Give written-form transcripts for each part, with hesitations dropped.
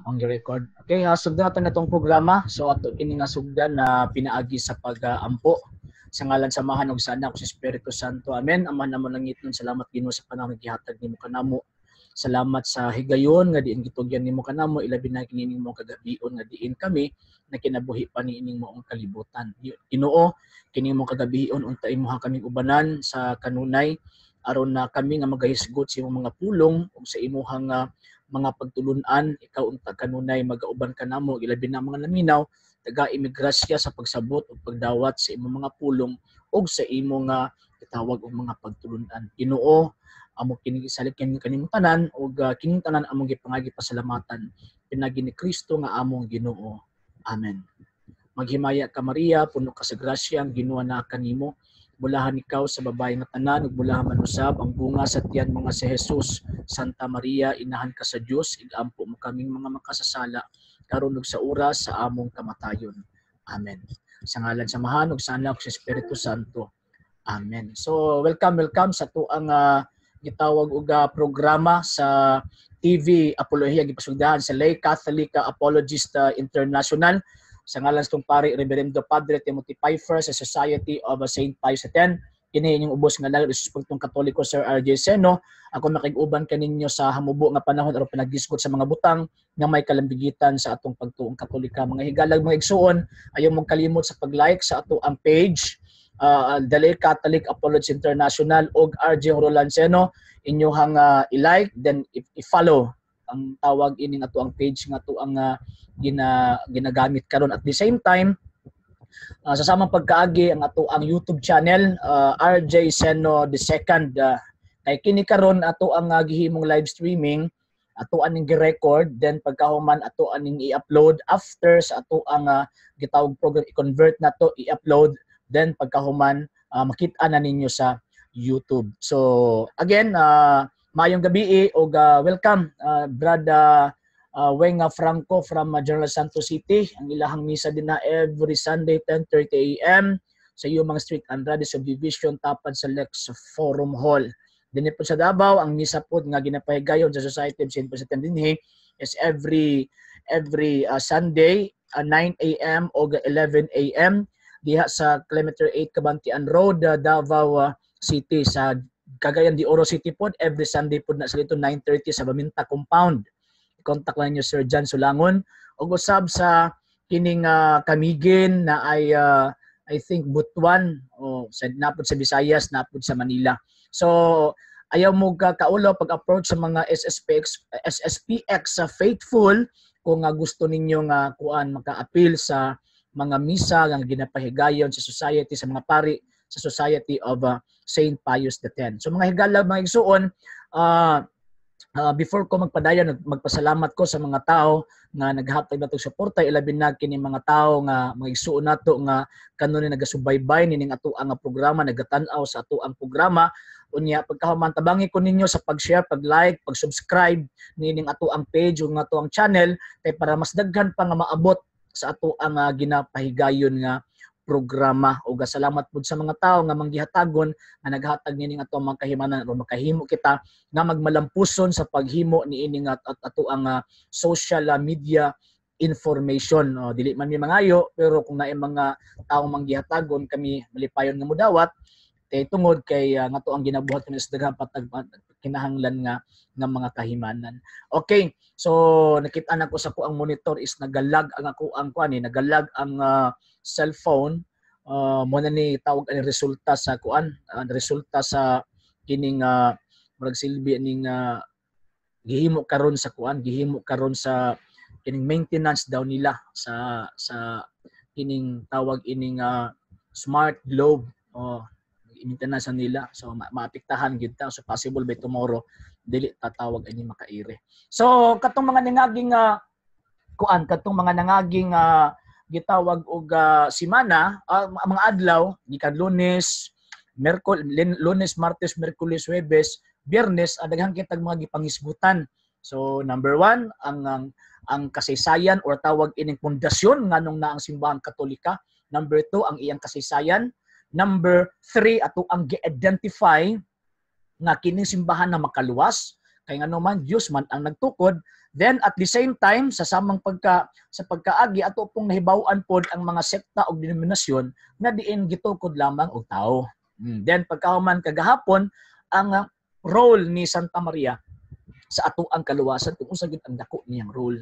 Akong gi-record. Okay, sugdan nato na tong programa. So ato kini nga sugdan na pinaagi sa pag-ampo sa ngalan sa Amahan ug sa Anak ug sa Espiritu Santo. Amen. Ama namong langitnon, salamat, Ginoo, sa panahon nga gihatag nimo kanamo. Salamat sa higayon nga diin gitugyan nimo kanamo, ilabi na kini mo kagabion nga diin kami nakinabuhi pa niining maong kalibutan. Ginoo, kini mo kagabion unta imuha kaming ubanan sa kanunay aron na kami nga magahisgot sa imong mga pulong ug sa imuhang mga pagtulunan, ikaw unta kanunay magauban kanamo, ilabi na mga naminaw taga imigrasya sa pagsabot ug pagdawat sa imong mga pulong ug sa imong nga gitawag og mga pagtulunan. Ginoo, amo kini isalig kini kanimong tanan ug kining tanan among gipangagi pasalamatan pinagi ni Kristo nga among Ginoo. Amen. Maghimaya ka, Maria, puno ka sa grasya, ang Ginoo naa kanimo. Bulahan ikaw sa babae nga tanan ug bulahan man usab ang bunga sa tiyan mga si Jesus. Santa Maria, inahan ka sa Dios, igampo mo kaming mga makasasala karon ug sa oras sa among kamatayon. Amen. Sa ngalan sa Amahan ug sa Anak ug sa Espiritu Santo. Amen. So welcome, welcome sa tuang gitawag og programa sa TV Apolohiya, gipasugdahan sa Lay Catholic Apologist International sa ngalan sa pari Reverendo Padre Timothy Pfeiffer sa Society of St. Pius X. Kini inyong ubos nga lalo sa Katoliko, Sir RJ Seno. Ako makig-uban kaninyo sa hamubo nga panahon aron panaghisgot sa mga butang nga may kalambigitan sa atong pagtuong Katolika. Mga higalag, mga igsuon, ayaw mong kalimot sa pag-like sa ato ang page, The Lay Catholic Apologist International og RJ Roland Seno. Inyuhang i-like then i-follow ang tawag ining ato ang page nga ato ang ginagamit karon. At the same time, sa samang pagkaagi, ang ato ang YouTube channel, RJ Seno the second, kay kini karon ato ang gihimong live streaming, ato aning gi-record, then pagkahuman ato aning i-upload after sa ato ang gitawag program, i-convert na to, i-upload, then pagkahuman makita na ninyo sa YouTube. So again, maayong gabi og welcome, Brad Wenga Franco from General Santos City. Ang ilahang misa din na every Sunday 10:30 AM sa Yumang Street, Andrade Subdivision, tapad sa Lex Forum Hall. Dinhi po sa Davao, ang misa po nga ginapahigayon sa Society of St. Paul dinhi is every Sunday 9 AM o 11 AM diha sa Kilometer 8 Cabantian Road, Davao City. Sa Cagayan de Oro City pod, every Sunday pod na sa dito 9:30 sa Baminta Compound. I-contact lang niyo Sir John Sulangon. Ug usab sa kining Camiguin na ay I think Butuan o sa napod sa Visayas, napod sa Manila. So ayaw mo ka kaulo pag-approach sa mga SSPX SSPX sa faithful kung gusto ninyo nga kuan maka-appeal sa mga misa nga ginapahigayon sa society, sa mga pari sa Society of St. Pius X. So mga higala, mga igsuon, before ko magpadayon, magpasalamat ko sa mga tao nga naghatag nato suporta, ilabi na kini mga tao nga mga igsuon nato nga kanunay nagasubaybay nining ato ang programa, nagatan-aw sa ato ang programa. Unya pagkahuman, tabangi ko ninyo sa pag-share, pag-like, pag-subscribe nining ato ang page ug ato ang channel kay para mas daghan pa nga maabot sa ato ang ginapahigayon nga programa. Ug salamat pud sa mga tawo nga manggihatagon nga naghatag nining ato ang mga kahimanan aron makahimo kita nga magmalampuson sa paghimo niini nga at ato ang social media information. O, dili man mi mangayo, pero kung naay mga tawo manggihatagon, kami malipayon nga mudawat kay tungod kay nga to ang ginabuhat kini sa daghang patag kinahanglan nga nga mga kahimanan. Okay, so nakita na ko sa ko ang monitor is nagalag ang ako ang kuan ni nagalag ang cellphone. Mo na ni tawag ani resulta sa kuan, resulta sa kining murag silbi ning gihimo karon sa kuan, gihimo karon sa kining maintenance daw nila sa kining tawag ining smart globe o maintenance nila. So maapektahan gyud ta, so possible by tomorrow dili tatawag ani makaire. So katong mga nangaging kuan, katong mga nangaging gitawag og simana, mga adlaw gikan Lunes, Merkol, Lunes, Martes, Miyerkules, Huwebes, Biyernes, daghan kitag mga gipangisgutan. So number one, ang kasaysayan or tawag ining pundasyon nganong naa ang Simbahang Katolika. Number two, ang iyang kasaysayan. Number three, ato ang gi-identify nga kining simbahan na makaluwas. Kay ngano man, Dios man ang nagtukod. Then at the same time, sa samang pagka sa pagkaagi, ato pong nahibaw-an pod ang mga sekta og denominasyon nga diin gitukod lamang og tao. Then pagkahuman kagahapon, ang role ni Santa Maria sa ato ang kaluwasan, kung unsa gid ang dako niyang role.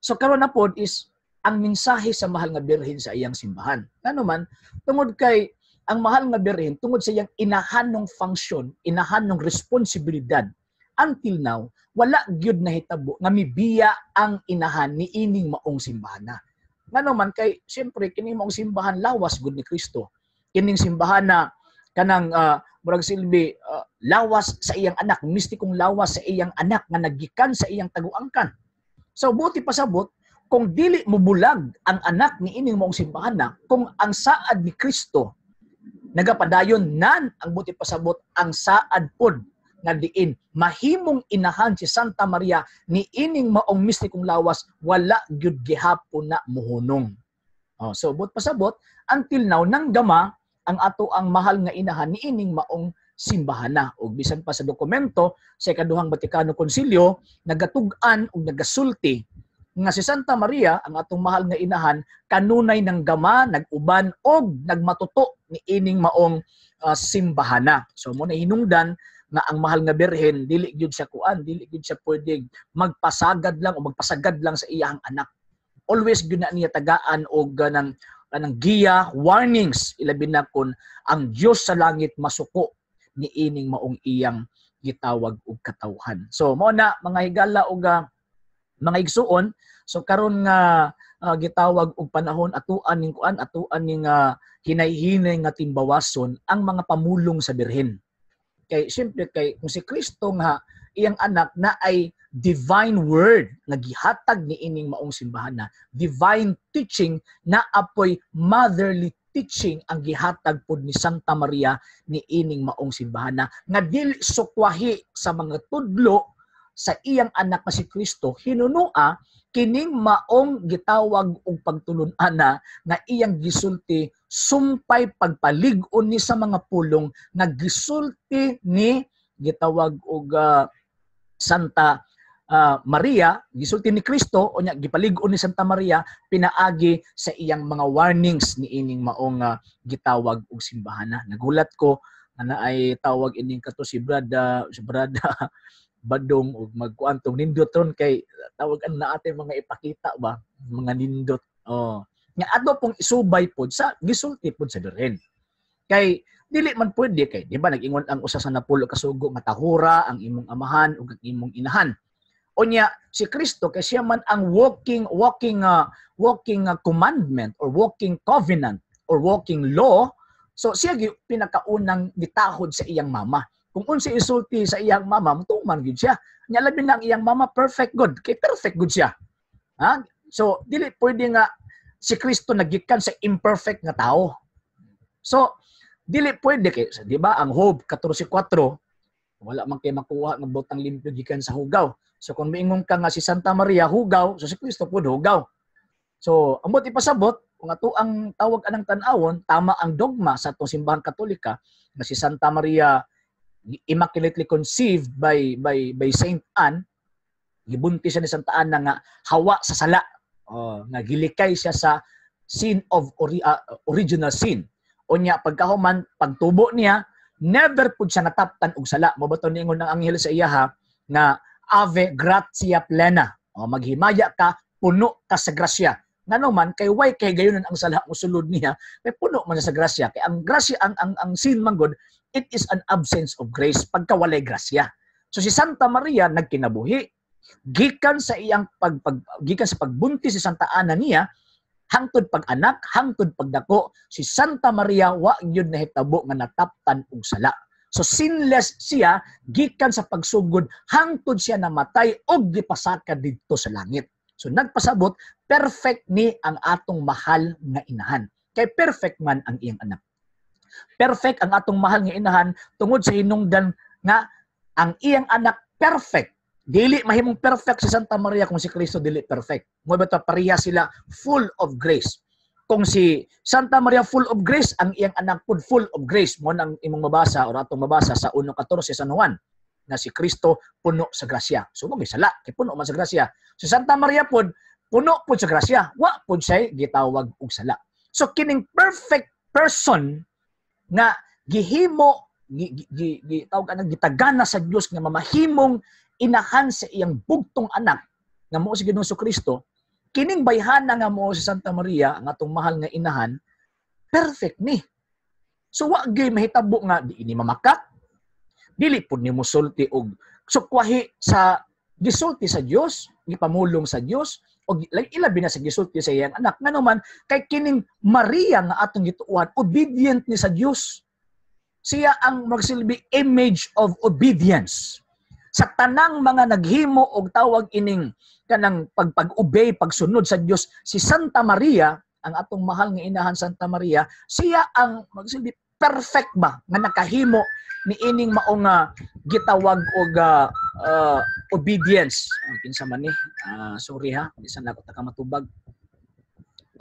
So karon na pod is ang mensahe sa Mahal nga Birhen sa iyang simbahan. Ngano man, tungod kay ang Mahal nga Birhen, tungod sa iyang inahanong function, inahanong responsibilidad, until now, wala gyud nahitabo nga mibiya ang inahan ni ining maong simbahan na. Ngano man kay siyempre kining maong simbahan, lawas gud ni Kristo. Kining simbahan na kanang murag silbi lawas sa iyang anak, mistikong lawas sa iyang anak nga nagikan sa iyang taguangkan. So buti pasabot kung dili mubulag ang anak ni ining maong simbahan na, kung ang saad ni Kristo nagapadayon nan, ang buti pasabot ang saad pod nga diin mahimong inahan si Santa Maria ni ining maong mistikong lawas, wala gyud gihapon na muhunong. Oh, so but pasabot until now nanggama ang ato ang mahal nga inahan ni ining maong simbahan na. Og bisan pa sa dokumento sa Ikaduhang Vaticano Konsilyo, nagatug-an og nagasulti nga si Santa Maria, ang atong mahal nga inahan, kanunay ng gama, nag-uban og nagmatuto ni ining maong simbahan na. So mo na hinungdan nga ang Mahal nga Birhen dili gyud siya kuan, dili gyud siya pwede magpasagad lang o magpasagad lang sa iyang anak. Always gyud na niya tagaan og ganang kanang giya, warnings, ilabi na kun ang Dios sa langit masuko ni ining maong iyang gitawag og katawhan. So mao na, mga higala og mga igsuon, so karon nga gitawag og panahon, atuan ning kuan, atuan ning hinay-hinay nga timbawason ang mga pamulong sa Birhen. Kay siyempre kay kung si Kristo nga iyang anak na ay divine word nga gihatag ni ining maong simbahan na divine teaching na apoy motherly teaching ang gihatag pod ni Santa Maria ni ining maong simbahan na nga dili sukwahi sa mga tudlo sa iyang anak na si Kristo. Hinunua kining maong gitawag og pagtulun-ana nga iyang gisulti sumpay pagpalig-on ni sa mga pulong nga gisulti ni gitawag og Santa Maria, gisulti ni Kristo unya gipalig-on ni Santa Maria pinaagi sa iyang mga warnings ni ining maong gitawag og simbahan na. Nagulat ko nga naay tawag ining kato si Brad Badong og magkuan tong nindot ron kay tawag ano na ate mga ipakita ba mga nindot, oh, nga ato pong isubay pod sa gisulti pod sa Birhen. Kay dili man pwede kay di ba nag-ingon ang usa sa 10 ka sugo nga tahura ang imong amahan ug ang imong inahan. Unya si Kristo kay siya man ang walking commandment or walking covenant or walking law, so siya gyud pinakaunang gitahod sa iyang mama. Kung unsa isulti sa iyang mama, mutuman gyud siya. Nya labi na ang iyang mama perfect good, kay perfect good siya. Ha? So dili pwede nga si Kristo nagikan sa imperfect nga tao. So dili pwede kay di ba ang Job 14:4, wala man kay makuha nga butang limpyo gikan sa hugaw. So kung miingon ka nga si Santa Maria hugaw, so si Kristo pud hugaw. So ambot ipasabot kung ato ang tawag anang tan-awon, tama ang dogma sa atong Simbahang Katolika nga si Santa Maria immaculately conceived by Saint Anne, gibuntis siya ni Santa Ana nga hawa sa sala. Oh, nga gilikay siya sa sin of original sin. Unya pagkahuman pagtubo niya, never pud siya nataptan og sala. Mao ba to niingon ng anghel sa iyaha nga "Ave gratia plena." O, maghimaya ka, puno ka sa grasya. Ngano man kay way kay gayonon ang sala mo sulod niya, kay puno man siya sa grasya. Kay ang grasya, ang sin man gud, it is an absence of grace, pagka walay grasya. So si Santa Maria nagkinabuhi gikan sa iyang pag, pag gikan sa pagbuntis si Santa Ana niya hangtod pag-anak, hangtod pagdako, si Santa Maria wa gyud nahitabo nga nataptan og sala. So sinless siya gikan sa pagsugod hangtod siya namatay og gipasaka didto sa langit. So nagpasabot perfect ni ang atong mahal nga inahan. Kay perfect man ang iyang anak. Perfect ang atong mahal nga inahan tungod sa hinungdan nga ang iyang anak perfect. Dili mahimong perfect si Santa Maria kung si Kristo dili perfect. Mo ba pareha sila full of grace. Kung si Santa Maria full of grace, ang iyang anak pud full of grace. Mo nang imong mabasa or atong mabasa sa 1:14 sa San Juan. Nga si Kristo puno sa grasya. So mo sala kay puno man sa grasya. Si Santa Maria pod puno pod sa grasya. Wa pod siya gitawag og sala. So kining perfect person nga gihimo gi, gi, gi tawag anang gitagana sa Dios nga mamahimong inahan sa iyang bugtong anak nga mao si Ginoong Kristo, kining bayhana nga mao si Santa Maria, ang atong mahal nga inahan, perfect ni. So wa gyud mahitabo nga di ini mamakak, dili pud ni musulti og sukwahi sa gisulti sa Dios, gipamulong sa Dios, og ilabi na sa gisulti sa iyang anak. Ngano man kay kining Maria nga atong gituohan, obedient ni sa Dios. Siya ang magsilbi image of obedience. Sa tanang mga naghimo og tawag ining kanang pagpag-obey, pagsunod sa Dios, si Santa Maria, ang atong mahal nga inahan Santa Maria, siya ang magsilbi perfect ba nga nakahimo ni ining mao nga gitawag og obedience. Kinsa man ni? Sorry ha, di sa nako ta matubag.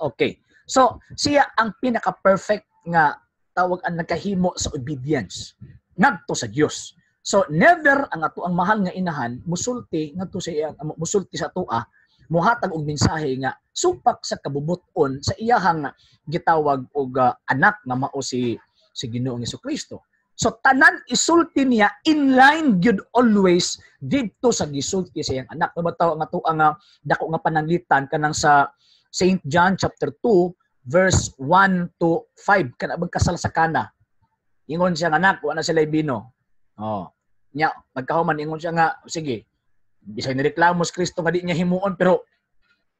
Okay. So, siya ang pinaka-perfect nga tawag ang nakahimo sa obedience ngadto sa Dios. So never ang ato ang mahal nga inahan musulti ngadto sa iya, musulti sa atoa, muhatag og mensahe nga supak sa kabubut-on sa iyahang gitawag og anak nga mao si Ginoong Kristo. So tanan isulti niya in line gyud always didto sa gisulti sa iyang anak. Diba taw ang ato ang dako nga pananglitan kanang sa St. John chapter 2 verse 1 to 5, kana bang kasal sa Kana. Ingon siya, "Anak, wa na sila bino." Oh. Nya pagkahuman ingon siya nga sige. Bisag nireklamo si Kristo nga di niya himuon, pero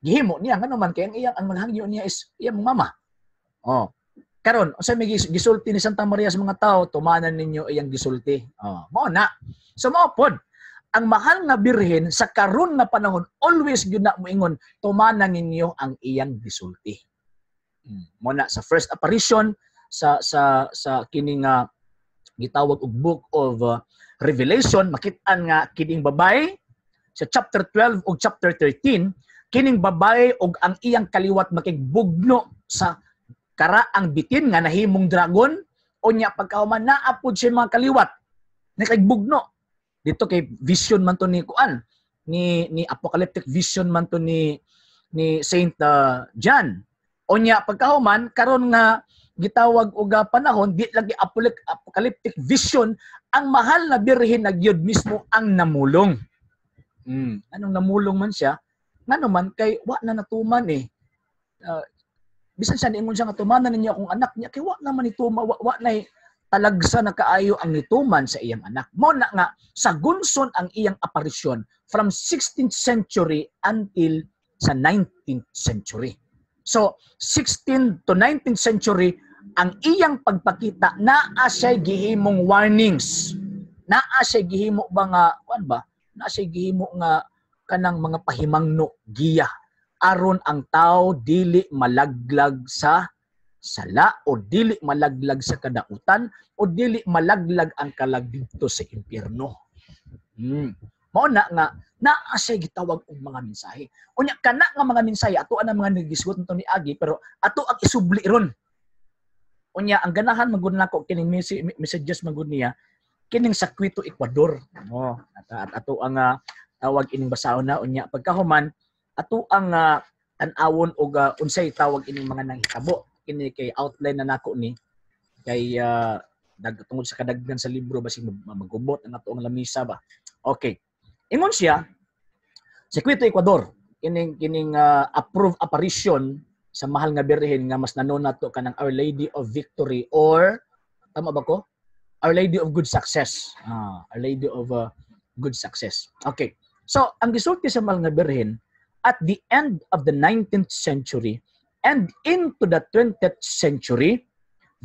gihimo niya, ngano man kay ang iyang ang maghangyo niya is iyang mama. Oh. Karon, unsa may gisulti ni Santa Maria sa mga tao, tumanan ninyo iyang gisulti. Oh, mao na. So mao pod ang mahal nga birhen sa karon nga panahon, always gyud na moingon, tumanan ninyo ang iyang gisulti. Mo na sa first apparition sa kining gitawag og Book of Revelation, makit-an nga kining babae sa chapter 12 ug chapter 13, kining babae og ang iyang kaliwat makigbugno sa karaang bitin nga nahimong dragon. Unya pagkahuman naa pod siya mga kaliwat nakagbugno dito kay vision man to ni kuan ni apocalyptic vision man to ni Saint John. Unya pagkahuman karon nga gitawag og panahon, di lagi apocalyptic vision, ang mahal na birhen na gyud mismo ang namulong. Anong namulong man siya? Ngano man kay wa na natuman eh. Bisan siya niingon siya nga tumanan ninyo akong anak niya, kay wa naman ituma, wa na talagsa na kaayo ang nituman sa iyang anak. Mo na nga sa gunson ang iyang aparisyon from 16th century until sa 19th century. So 16th to 19th century ang iyang pagpakita, naa siya gihimong warnings. Naa siya gihimo ba nga kuan ba? Naa siya gihimo nga kanang mga pahimangno, giya aron ang tao dili malaglag sa sala o dili malaglag sa kadautan o dili malaglag ang kalag didto sa impyerno. Mao na nga naa siya gitawag og mga mensahe. Unya kana nga mga mensahe ato ang mga nagisgot nito ni Agi, pero ato ang isubli ron. Unya ang ganahan man gud nako kining messages man gud niya kining sa Quito, Ecuador. Oh, at ato ang tawag ining basahon na, unya pagkahuman ato ang tan-awon og unsay tawag ining mga nanghitabo. Kini kay outline na nako ni kay tungod sa kadaghan sa libro, basig magubot ang ato ang lamisa ba. Okay. Ingon siya sa Quito, Ecuador, kining kining approved apparition sa mahal nga birhen nga mas nanon nato kanang Our Lady of Victory, or tama ba ko? Our Lady of Good Success. Our Lady of Good Success. Okay. So, ang gisulti sa mahal nga birhen, at the end of the 19th century and into the 20th century,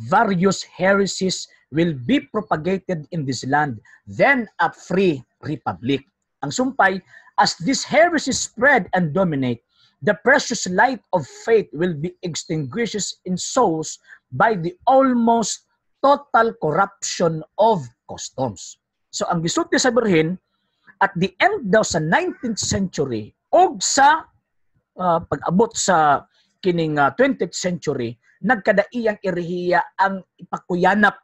various heresies will be propagated in this land, then a free republic. Ang sumpay, as these heresies spread and dominate, the precious light of faith will be extinguished in souls by the almost total corruption of customs. So ang gisulti sa birhen, at the end daw sa 19th century og sa pag-abot sa kining 20th century, nagkadaiyang erehiya ang ipakuyanap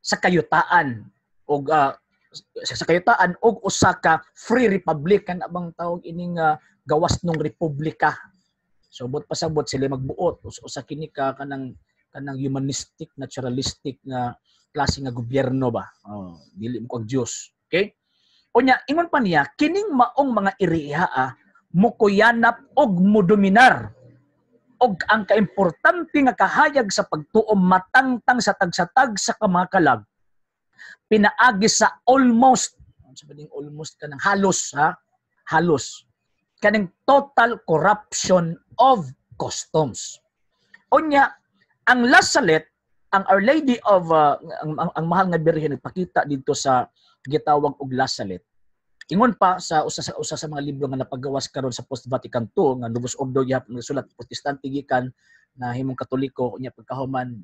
sa kayutaan og sa kayutaan og usa ka free republic, kan abang tawag ining gawas nung republika. So buot pasabot sila magbuot usa kini ka kanang kanang humanistic, naturalistic nga klase nga gobyerno ba. Oh, dili mo kag Dios. Okay? Unya ingon pa niya, kining maong mga iriha mukuyanap og mudominar og ang kaimportante nga kahayag sa pagtuo matangtang sa tagsa-tag sa mga kalag pinaagi sa almost, sa bading almost, kanang halos, ha, halos kaning total corruption of customs. Unya ang La Salette, ang Our Lady of ang Mahal nga Birhen nagpakita dito sa gitawag og La Salette. Ingon pa sa usa sa mga libro nga napagawas karon sa post Vatican II nga Novus Ordo gihapon nagsulat, Protestante gikan na himong Katoliko, unya pagkahuman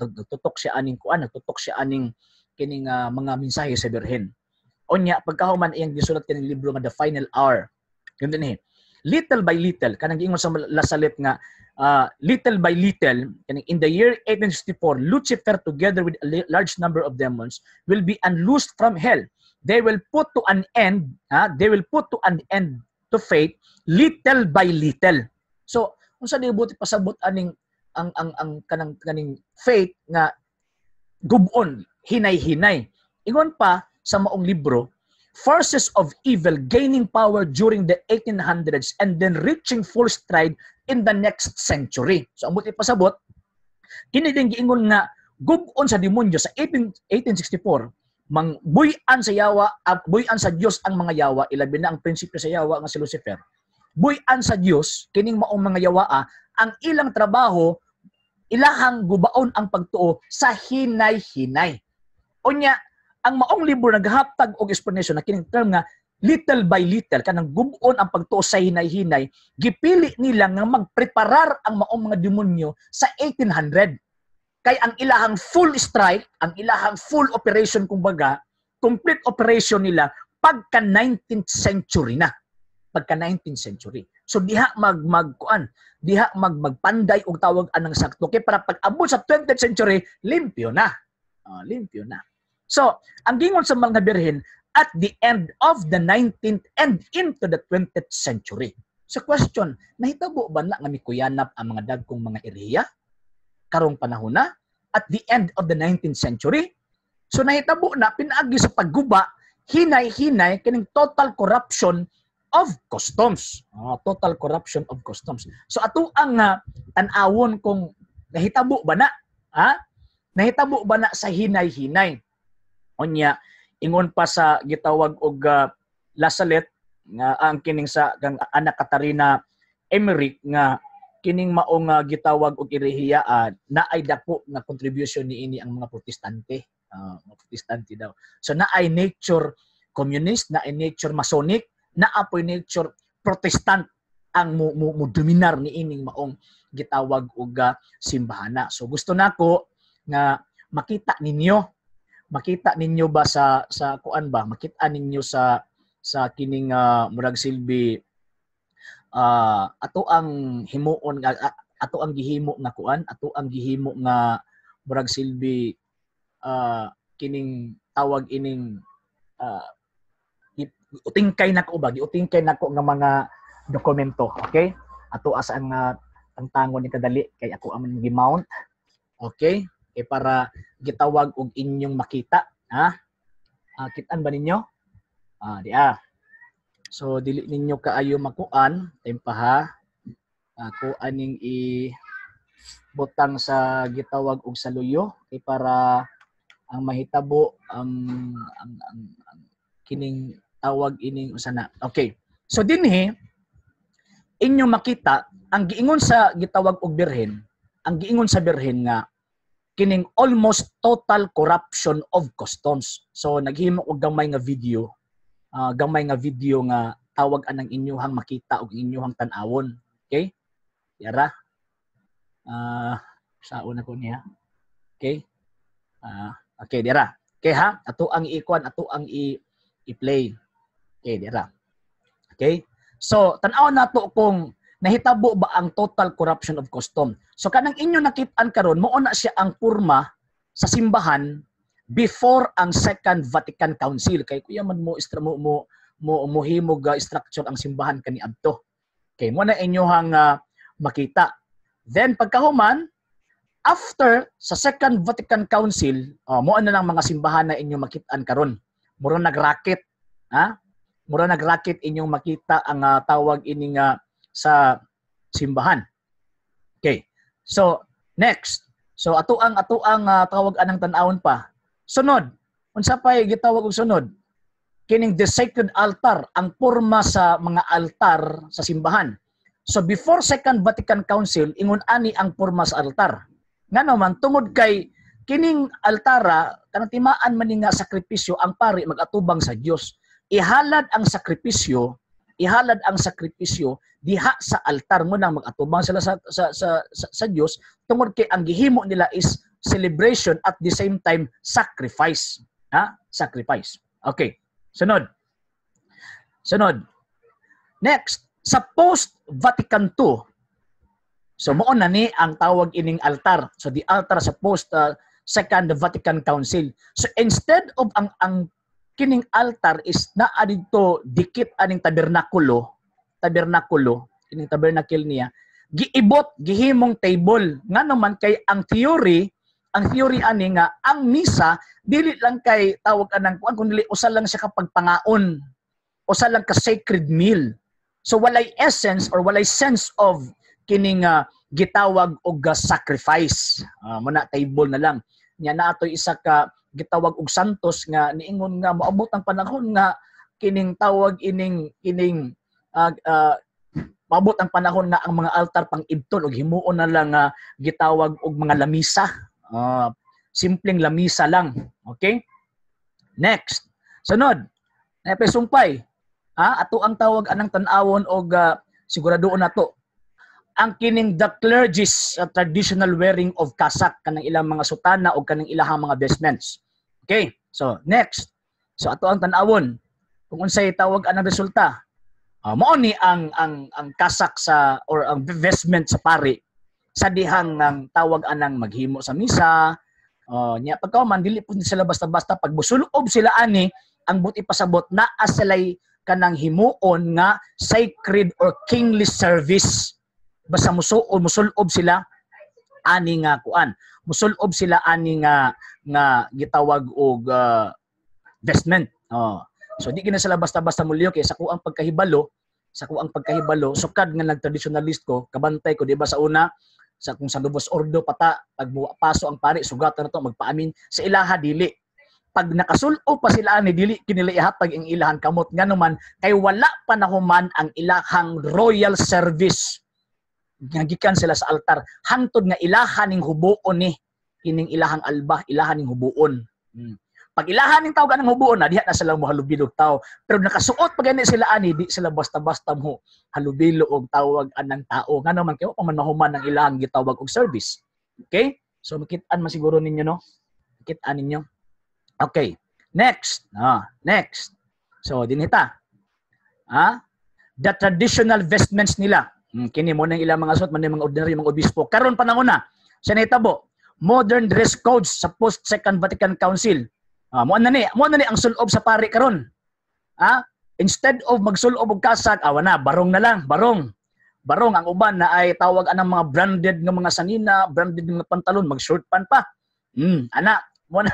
nagtutok siya aning kuan, nagtutok siya aning kining mga mensahe sa Birhen. Unya pagkahuman iyang gisulat kining libro nga The Final Hour. Yun din eh. Little by little, kanang giingon sa La Salette nga little by little, kaning in the year 1864, Lucifer together with a large number of demons will be unloosed from hell. They will put to an end, ha? They will put to an end to faith little by little. So, unsa di buti pasabot aning ang kanang kaning faith nga gub-on hinay-hinay? Ingon pa sa maong libro, forces of evil gaining power during the 1800s and then reaching full stride in the next century. So ang buti pasabot, kini din giingon nga gub-on sa demonyo sa 18, 1864, mang buy-an sa yawa, buy-an sa Dios ang mga yawa, ilabi na ang prinsipe sa yawa nga si Lucifer. Buy-an sa Dios kining maong mga yawa, ang ilang trabaho ilahang gubaon ang pagtuo sa hinay-hinay. Unya, ang maong libro naghatag og explanation na kining term nga little by little, kanang gub-on ang pagtuo sa hinay-hinay, gipili nila nga magpreparar ang maong mga demonyo sa 1800. Kay ang ilahang full strike, ang ilahang full operation kumbaga, complete operation nila pagka 19th century na. Pagka 19th century. So diha mag magkuan, diha mag magpanday og tawag anang sakto kay para pag abot sa 20th century, limpyo na. Limpyo na. So, ang gingon sa mga Birhen at the end of the 19th and into the 20th century. So question, nahitabo ba na nga mikuyanap ang mga dagkong mga iriya karong panahon na at the end of the 19th century? So nahitabo na pinaagi sa pagguba hinay-hinay kining total corruption of customs. Oh, total corruption of customs. So ato ang tan-awon kung nahitabo ba na? Ha? Nahitabo ba na sa hinay-hinay? Unya, ingon pa sa gitawag og La Salette nga ang kining sa kang Ana Katarina Emmerich nga kining maong gitawag og irehiya naay dako nga contribution niini ang mga Protestante. Mga Protestante daw. So naay nature communist, naay nature Masonic, naa poy nature Protestant ang mo dominar niining maong gitawag og simbahana. So gusto nako nga makita ninyo ba sa kuan ba, makita ninyo sa kining murag silbi ato ang himuon, ato ang gihimo nga kuan, ato ang gihimo nga murag silbi kining tawag ining utingkay nako ba, giutingkay nako nga mga dokumento. Okay, ato asa ang tangtangon ni kadali kay ako ang gi-mount. Okay, kay para gitawag og inyong makita, ha? Kitan ba ninyo? Ah, di ah. So dili ninyo kaayo makuan, time pa ha. Ako aning i butang sa gitawag og saluyo kay para ang mahitabo ang kining tawag ining usa na. Okay. So dinhi inyong makita ang giingon sa gitawag og Birhen, ang giingon sa Birhen nga kining almost total corruption of customs. So naghimo og gamay nga video nga tawag anang inyuhang makita og inyuhang tan-awon. Okay? Yara. Saon ako niya. Okay? Okay, dira. Okay ha? Ato ang i-kuan, ato ang i-play. Okay, dira. Okay? So, tan-awon nato kung nahitabo ba ang total corruption of custom. So kanang inyo nakit-an karon, mao na siya ang porma sa simbahan Before ang Second Vatican Council, kay kuya man mo istra mo mo mo mohimog structure ang simbahan kaniadto. Okay, mo na inyohang makita. Then pagkahuman, after sa Second Vatican Council, mo na lang mga simbahan na inyong makitaan karon. Mura nagraket, ha? Mura nagraket inyong makita ang tawag ini nga sa simbahan. Okay. So, next. So ato ang tawag anang tan-awon pa. Sunod, unsa pay gitawag og sunod? Kining the sacred altar, ang porma sa mga altar sa simbahan. So before Second Vatican Council, ingon ani ang porma sa altar. Ngano man, tungod kay kining altara, kanang timaan man ni nga sakripisyo, ang pari magatubang sa Dios. Ihalad ang sakripisyo, ihalad ang sakripisyo diha sa altar mo nang magatubang sila sa Dios, tungod kay ang gihimo nila is celebration, at the same time sacrifice. Ha? Sacrifice. Okay. Sunod. Sunod. Next, sa post Vatican II. So mao na ni ang tawag ining altar. So the altar sa post Second Vatican Council. So instead of ang kining altar is naa didto dikit aning tabernakulo, tabernakulo, kining tabernacle niya, giibot, gihimong table. Ngano man, kay ang theory ani nga ang misa dili lang kay tawag anang kuan, kundi usa lang siya kapag pangaon. Usa lang ka sacred meal. So walay essence or walay sense of kining gitawag og sacrifice. Muna table na lang. Nya naatoy isa ka gitawag og santos nga niingon nga moabot ang panahon nga kining tawag ining kining maabot ang panahon nga ang mga altar pang ibton ug himuon na lang gitawag og mga lamisa. Simpleng lamisa lang. Okay? Next. Sunod. Naa sumpay. Ha? Ato ang tawag anang tan-awon og siguraduon nato ang kining the clergy's traditional wearing of cassock, kanang ilang mga sutana o kanang ilahang mga vestments. Okay? So, next. So, ato ang tan-awon kung unsay tawag anang resulta. Mao ni ang cassock sa or ang vestment sa pari sa dihang ang tawag anang maghimo sa misa. Nya pagka man, dili po sila basta-basta. Pag musulob sila ani, ang buot ipasabot, naa sila'y kanang himuon nga sacred or kingly service. Basta musuob, musulob sila ani nga kuan, musulob sila ani nga nga gitawag og vestment. Oh. So di gina sila basta-basta mulyo, kay sa kuang pagkahibalo, sukad nga nag-traditionalist ko, kabantay ko, di ba, sa una sa kung sa Novus Ordo pata, pag paso ang pari, sugatan na to, magpaamin. Sa ilaha, dili. Pag nakasulob pa sila ani, dili kinila ihatag ang ilahan kamot, ngano man, kay wala pa nahuman ang ilahang royal service nga gikan sila sa altar, hangtod nga ilahan ning hubuon ni kining ilahang alba, ilahan ning hubuon. Pag ilahan ning tawag ng hubuon na, diha na sila mohalubilo og tao. Pero nakasuot pa gani sila ani, di sila basta-basta mo halubilo og tawag anang tao, ngano man, kay wa pa man mahuman ang ilahang gitawag og service. Okay? So makitaan man siguro ninyo, no? Makitaan ninyo. Okay. Next. Next. So dinhita. The traditional vestments nila. Kini mo nang ilang mga suot man, mga ordinary mga obispo. Karon panahon na sa nahitabo, modern dress codes sa post Second Vatican Council. Mo na ni ang sulob sa pari karon. Instead of magsulob og cassock, awa na, barong na lang, barong. Barong ang uban na ay tawag anang mga branded nga mga sanina, branded nga pantalon, mag short pan pa. Ana, mo na.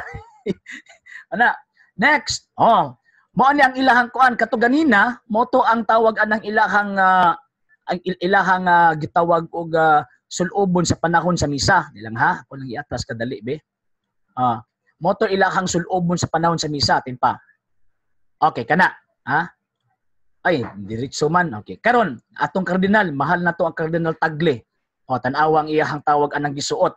Ana, next. Oh, mo ani ang ilahang kuan kato ganina, mo to ang tawag anang ilahang gitawag og sulobon sa panahon sa misa. Nilang ha, ako lang iatras kadali be. Mo to ilahang sulobon sa panahon sa misa, timpa. Okay kana, ha? Ay, diretso man. Okay. Karon, atong kardinal, mahal na to ang Kardinal Tagle. O, tan-awa ang iyahang tawag anang gisuot.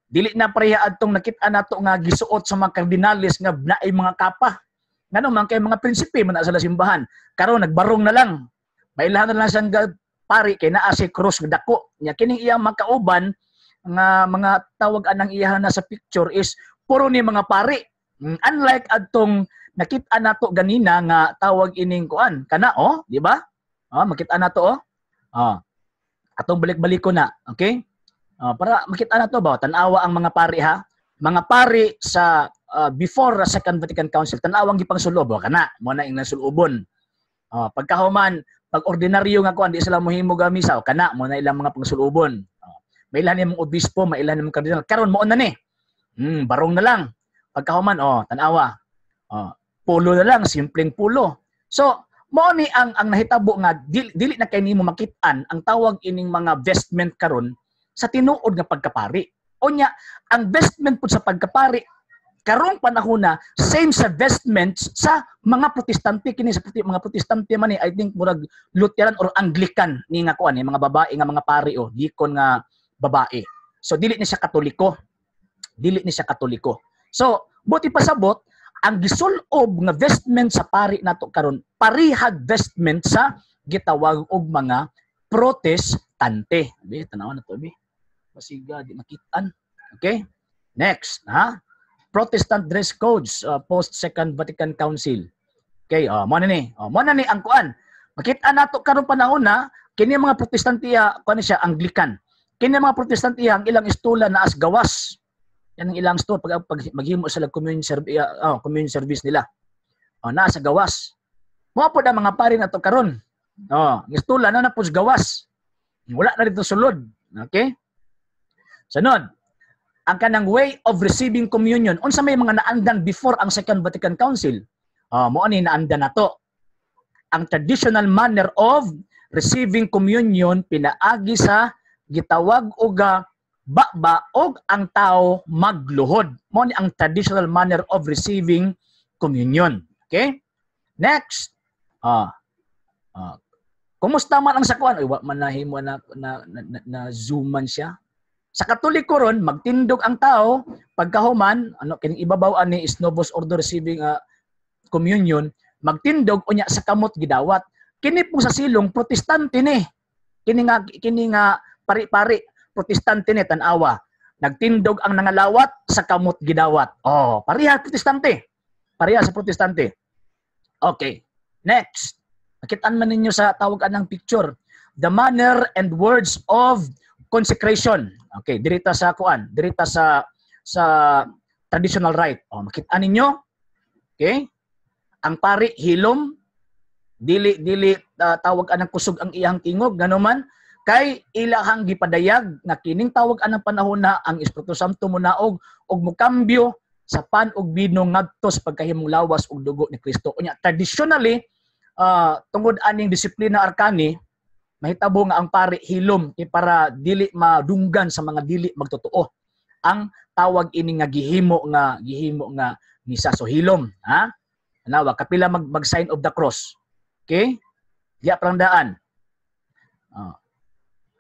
Dili na pareha adtong nakita nato nga gisuot sa mga kardinalis nga naay mga kapa. Ngano man, kay mga prinsipe man na sila simbahan. Karon nagbarong na lang. Mailahan na lang siyang pari kay naa si cross nga dako. Nya kining iyang makauban nga mga tawag anang iyahan na sa picture is puro ni mga pari. Unlike adtong nakita nato ganina nga tawag ining kuan kana, oh, di ba? Oh, makita nato, oh. Oh. Atong balik-balik ko na, okay? Oh, para makita nato ba, tan-awa ang mga pari ha. Mga pari sa before the Second Vatican Council, tan-awang gipangsulob kana mo na ing nasulubon. Pagkahuman, pag ordinaryo nga kuan, di sila mohimo ga misa, kana mo na ilang mga pangsulubon. Mailan nimong obispo, mailan nimong kardinal. Karon mo na ni. Barong na lang. Pagkahuman, oh, tan-awa. Oh, pulo na lang, simpleng pulo. So, mao ni ang nahitabo nga dili na kay nimo makit-an ang tawag ining mga vestment karon sa tinuod nga pagkapari. Unya, ang vestment pud sa pagkapari karong panahon na same sa vestments sa mga Protestante. Kini sa mga Protestante man ni, I think murag Lutheran or Anglican ni nga kuan, mga babae nga mga pari o deacon nga babae. So dili ni siya Katoliko. Dili ni siya Katoliko. So buti pasabot, ang gisulob nga vestment sa pari nato karon parihag vestment sa gitawag og mga Protestante. Bi, tanaw na to bi. Basiga di makitaan. Okay? Next, ha? Protestant dress codes post Second Vatican Council. Okay, oh, mo na ni. Oh, mo na ni ang kuan. Makita nato karon panahon na kini mga Protestante, kuan siya Anglican. Kini mga Protestante, ang ilang istula na as gawas. Yan ang ilang store pag maghimo sila communion service, oh, communion service nila. Oh, naa sa gawas. Mo pod ang mga pari nato karon. Oh, ang istula na na pud gawas. Wala na dito sulod. Okay? Sunod, ang kanang way of receiving communion, unsa may mga naandan before ang Second Vatican Council? Mo ani naandan nato. Ang traditional manner of receiving communion pinaagi sa gitawag og baba og ang tao magluhod. Mo ni ang traditional manner of receiving communion. Okay? Next. Kumusta man ang sakuan? Ay, wa man nahimo na Zoom man siya. Sa Katoliko ron, magtindog ang tao, pagkahuman, ano, kining ibabaw ani is Novus Ordo receiving communion, magtindog unya sa kamot gidawat. Kini po sa silong Protestante ni. Kini nga pari-pari Protestante ni, tan-awa. Nagtindog ang nangalawat, sa kamot gidawat. Oh, pareha Protestante. Pareha sa Protestante. Okay. Next. Nakitaan man ninyo sa tawag anang picture. The manner and words of consecration. Okay, dirita sa kuan, dirita sa traditional rite. Oh, makita ninyo. Okay? Ang pari hilom, dili dili tawag anang kusog ang iyang tingog, nganuman kay ilahang gipadayag nga kining tawag anang panahon na ang Espiritu Santo munaog og mokambyo sa pan ug bino ngadto sa pagkahimong lawas ug dugo ni Kristo. Unya traditionally, tungod aning disiplina arcani, mahitabo nga ang pari hilom kay para dili madunggan sa mga dili magtotoo ang tawag ini nga gihimo nga misa. So hilom, ha? Anawa kapila mag sign of the cross. Okay? Diya parang daan.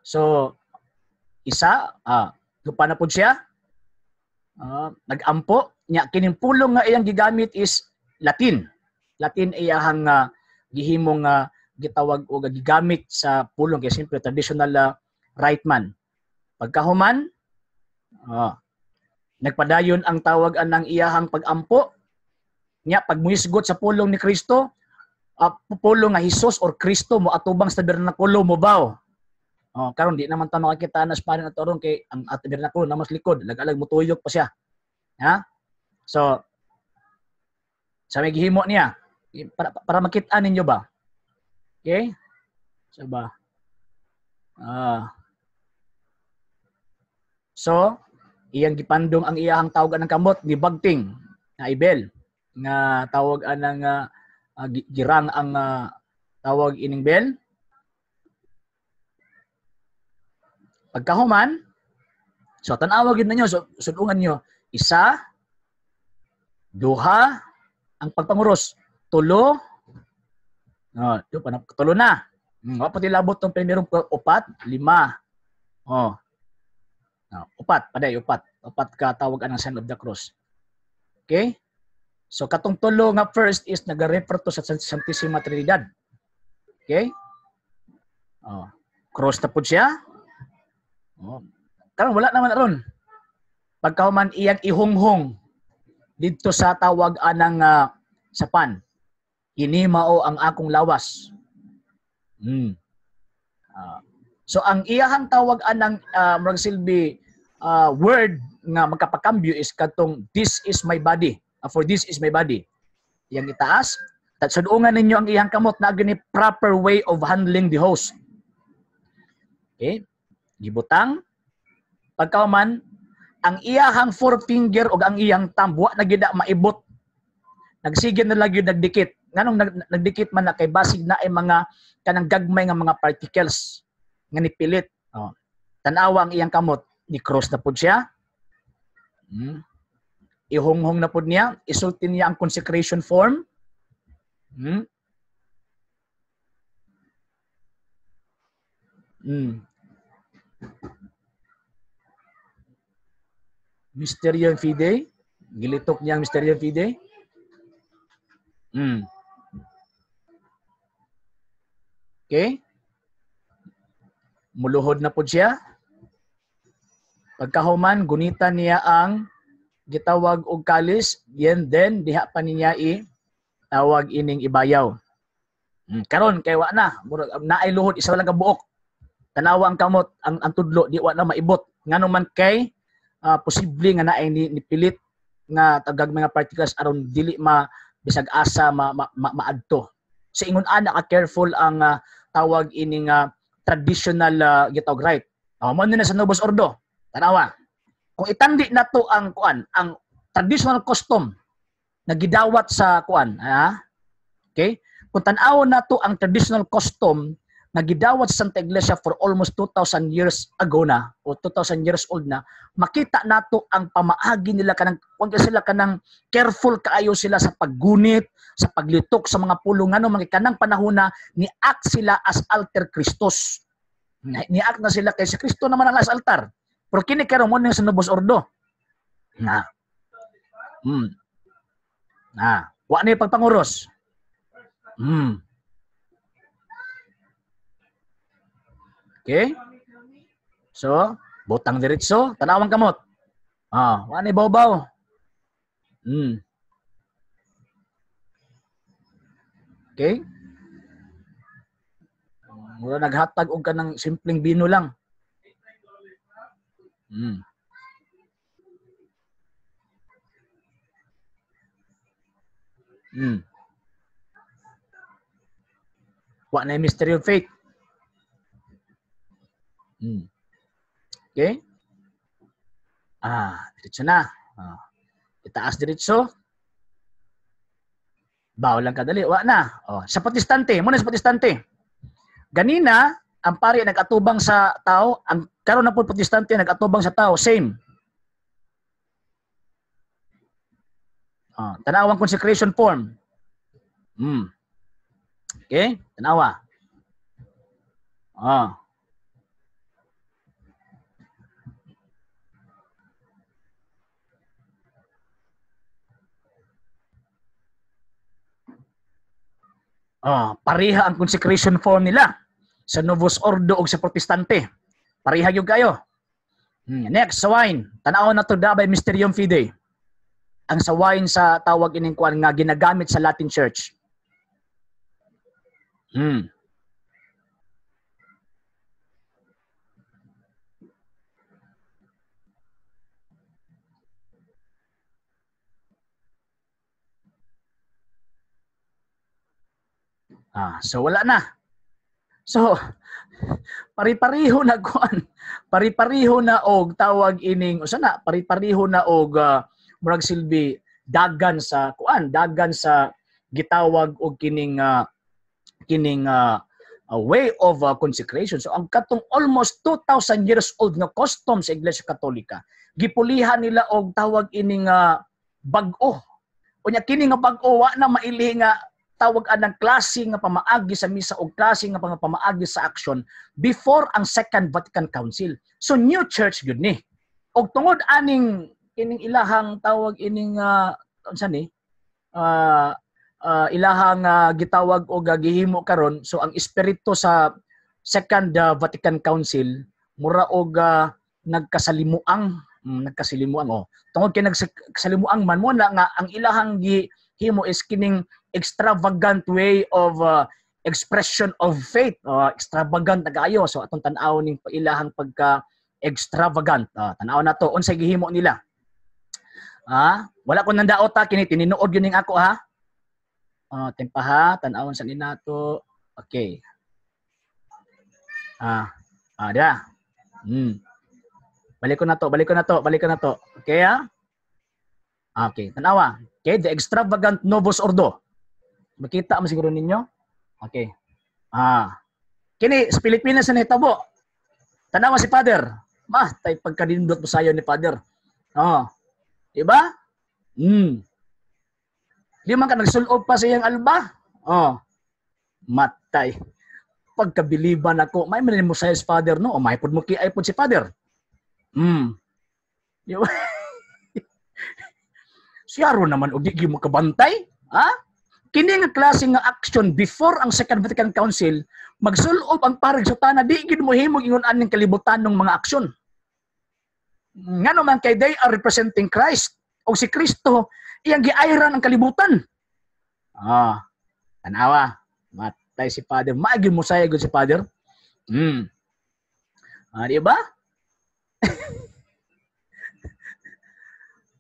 So isa, lupa na pud siya. Nagampo nya, kining pulong nga iyang gigamit is Latin. Latin iyahang gihimong gitawag o gigamit sa pulong kay siyempre traditional rite man. Pagkahuman, nagpadayon ang tawag anang iyahang pagampo nya, pag muhisgot sa pulong ni Kristo, pulong nga Hesus or Kristo mo atubang sa tabernakulo mo baw. Oh, karon di naman ta makakita na sa pari na ron kay ang tabernakulo na mas likod, lag-alag mutuyok pa siya. Ha? So sa may gihimo niya para makita ninyo ba? Okay? So ba? So, iyang gipandong ang iyahang tawag ng kamot ni bagting na ibel nga tawag anang girang ang tawag ining bell. Pagkahuman, so tan-awa gyud ninyo, so sulungan niyo, isa, duha, ang pagpanguros, tulo, no, tulo na. Wa pa tilabot tong primerong upat, lima. Oh. No, upat, paday upat. Upat ka tawag anang sign of the cross. Okay? So katong tulo nga first is nag-refer to sa Santissima Trinidad. Okay? Oh, cross na pud siya. Oh. Karon wala naman aron. Pagkahuman iyang ihunghong didto sa tawag anang sapan. Ini mao ang akong lawas. So ang iyahang tawag anang murag silbi word nga magkapakambyo is katong "This is my body." "For this is my body." Iyang itaas. Sudungan ninyo ang iyang kamot na gini proper way of handling the host. Okay? Gibutang. Pagkauman, ang iyahang forefinger o ang iyang thumb, wa na gyud maibot. Nagsige na lang gyud nagdikit. Nganong nagdikit man na kay basig na ay mga kanang gagmay nga mga particles nga nipilit. Oh. Tanawa ang iyang kamot, ni cross na pud siya. Ihunghong na pud niya, isulti niya ang consecration form. Mysterium Fidei. Gilitok niya ang Mysterium Fidei. Okay. Muluhod na po siya. Pagkahuman, gunita niya ang gitawag og kalis, yan then diha pa niya i tawag ining ibayaw. Karon kay wa na, naay luhod isa lang ka buok. Tanawa ang kamot, ang tudlo di wa na maibot. Ngano man kay posible nga naay nipilit nga tagag mga particles aron dili ma bisag asa maadto. Sa ingon ana ka careful ang tawag ining traditional gitawag rite. Mo na sa Novus Ordo. Tanawa. Kung itandi na to ang kuan, ang traditional custom na gidawat sa kuan, ha? Okay? Kung tan-awon na to ang traditional custom na gidawat sa Santa Iglesia for almost 2,000 years ago na o 2,000 years old na, makita nato ang pamaagi nila kanang kung sila kanang careful kaayo sila sa paggunit, sa paglitok sa mga pulong, ngano man kanang panahon na ni-act sila as alter Christus. Ni-act na sila kay si Kristo naman ang as altar. Pero kini karon mo sa Novus Ordo. Na. Na, wa ni pagpanguros. Okay? So, butang diretso, tanawang kamot. Wa ni bawbaw. Okay? Mura naghatag og kanang simpleng bino lang. Wa na mystery of faith. Okay? Diretso na. Itaas diretso. Baw lang kadali. Wa na. Oh, sa Protestante, muna sa Protestante. Ganina, ang pari nag-atubang sa tao, ang karon na po Protestante nag-atubang sa tao, same. Tanawang consecration form. Okay? Tanawa. Pareha ang consecration form nila sa Novus Ordo og sa Protestante. Pareha gyud kayo. Next, sa wine. Tan-awon na to da by Mysterium Fidei. Ang sa wine sa tawag ining kuan nga ginagamit sa Latin Church. So wala na. So pari-pareho na kuan. Pari-pareho na og tawag ining usa na, pari-pareho na og murag silbi dagan sa kuan, dagan sa gitawag og kining way of consecration. So ang katong almost 2,000 years old nga custom sa Iglesia Katolika, gipulihan nila og tawag ining bag-o. Unya kini nga bag-o wa na maili nga tawag anang klase nga pamaagi sa misa o klase nga pamaagi sa aksyon before ang Second Vatican Council. So new church gyud ni. Og tungod aning kining ilahang tawag ining unsa ni? Ilahang gitawag og gihimo karon, so ang espiritu sa Second Vatican Council mura og nagkasalimuang, nagkasalimuang oh. Tungod kay nagkasalimuang man mo na nga ang ilahang gihimo is kining extravagant way of expression of faith. Extravagant na kaayo. So atong tan-aw ning ilahang pagka Extravagant. Tan-aw na to unsay gihimo nila. Wala ko nandaot ha, kini tinuod gyud ning ako ha. Tempa ha, tan-awon sa ninato. Okay. Da. Balik ko na to, balik ko na to, balik ko na to. Okay ha? Okay, tanawa. Okay, the extravagant Novus Ordo. Makita mo siguro ninyo? Okay. Kini sa Pilipinas na nahitabo. Tanawa si Father. Ma, tay pagkanindot mo sayo ni Father. Oh. Diba? Di man ka nagsulob pa sa iyang alba. Oh. Matay. Pagkabiliban ako, may man mo sayo si Father, no? O may pud mo kiay pud si Father. Diba? Siyaro naman og di mo kabantay, ha? Kini nga klase nga action before ang Second Vatican Council, magsulob ang pareng sutana, di gid mo himog ingon aning kalibutan ng mga aksyon. Ngano man kay they are representing Christ, o si Kristo iyang giayran ang kalibutan. Tanawa, matay si Father, maagi mo saya gud si Father. Di ba?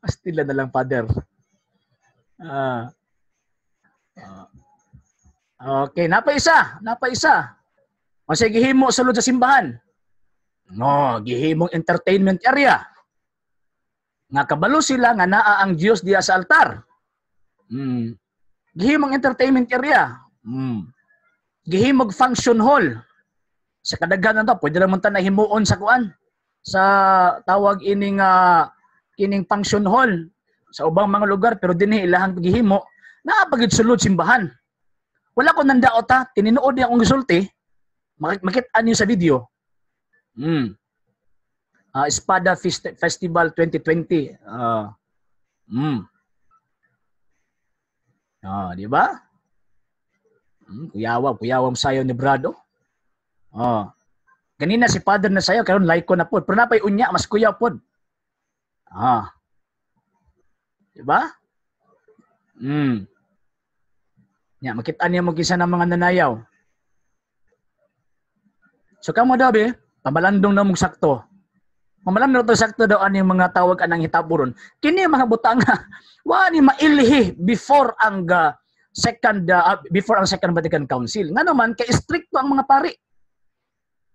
Pastila na lang, Father. Okay, napaisa, napaisa. Unsay gihimo sulod sa simbahan? No, gihimong entertainment area. Nga kabalo sila nga naa ang Dios diya sa altar. Gihimong entertainment area. Gihimog function hall. Sa kadaghanan to, pwede naman ta nahimuon sa kuan sa tawag ining kining function hall sa ubang mga lugar, pero dinhi ilahang gihimo naa pagid sulod simbahan. Wala ko nandaot ha, tinuod niya akong gisulti. Makita niyo sa video. Espada Festival 2020. Di ba? Kuyawa, kuyawa mo sayo ni Brado. Ganina si Father na sayo, karon like ko na pod. Pero napay unya, mas kuyaw pod. Di ba? Nya, makita niya mo kinsa ng mga nanayaw. So kamo daw be, pamalandong na mong sakto. Pamalandong to sakto daw ani mga tawag anang hitabo ron. Kini mga butanga wa ni mailhi before ang Second Vatican Council. Ngano man kay stricto ang mga pari.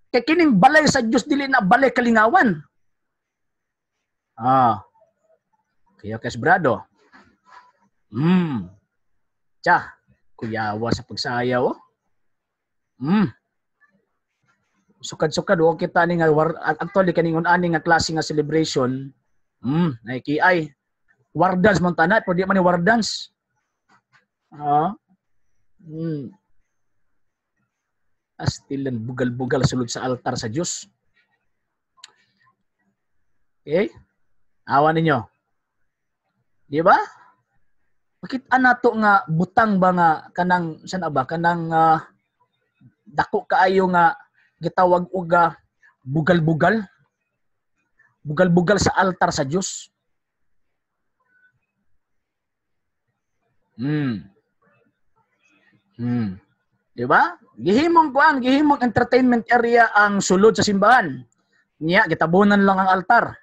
Kay kining balay sa Dios dili na balay kalingawan. Kaya kasbrado. Tsa, kuyawa sa pagsayaw. Sukad-sukad o kita ni nga actually kaningon ani nga klase nga celebration. Naiki ay war dance man tanan, pero di man ni war dance. Astilan bugal-bugal sulod sa altar sa Dios. Okay? Awa ninyo. Di ba? Makita nato nga butang ba nga kanang sana ba kanang dako kaayo nga gitawag og bugal-bugal. Bugal-bugal sa altar sa Dios. Di ba? Gihimong kuan, gihimong entertainment area ang sulod sa simbahan. Niya gitabunan lang ang altar.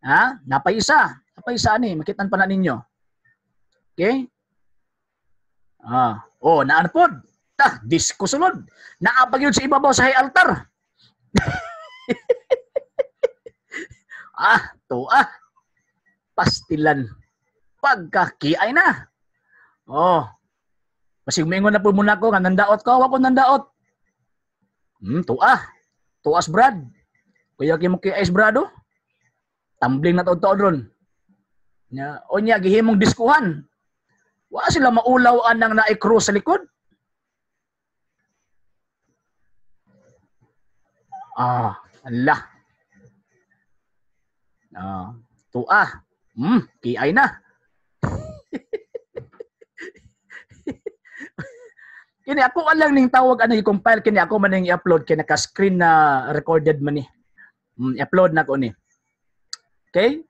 Ha? Napaisa. Napaisa ani, makitan pa na ninyo. Okay? Oh, naan pod. Ta, disco sulod. Naa pa gyud sa ibabaw sa high altar. To. Pastilan. Pagka-kiay na. Oh. Basig moingon na po muna ko nga nandaot ko, wa ko nandaot. Tuah. Tuas Brad. Kuya kay mo kay Ice Brad oh. Tumbling na taud-taud ron. Nya, onya gihimong diskuhan. Wa sila maulaw anang naay cross sa likod. Allah. Tuah. Kiay na. Kini ako lang ning tawag ano i-compile kini ako man ning i-upload kay naka-screen na recorded man ni. I-upload na ko ni. Okay?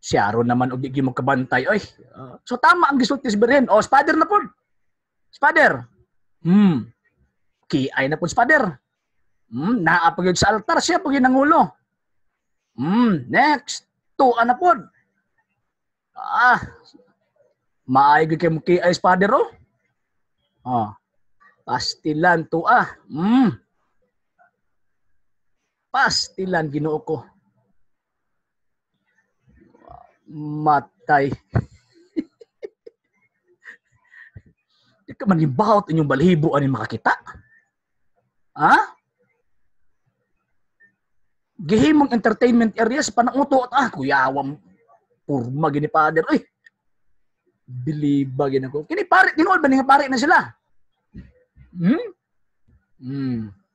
Siyaro naman og di mo kabantay oy. So tama ang gisulti si Birhen. Oh, Father na pod. Father. Kiay na pod Father. Naa pa gyud sa altar siya pag nangulo. Next, tuwa na pod. Ah. Maayo gyud kay mukiay Father oh. Oh. Pastilan tuwa. Pastilan Ginoo ko. Matay. Di ka man gibahot inyong balhibo ani makakita. Ha? Gihimong entertainment area sa pananguto at kuyawam purma gini Father. Uy. Biliba gini ko. Kini pare, tinuod ba ni nga pare na sila?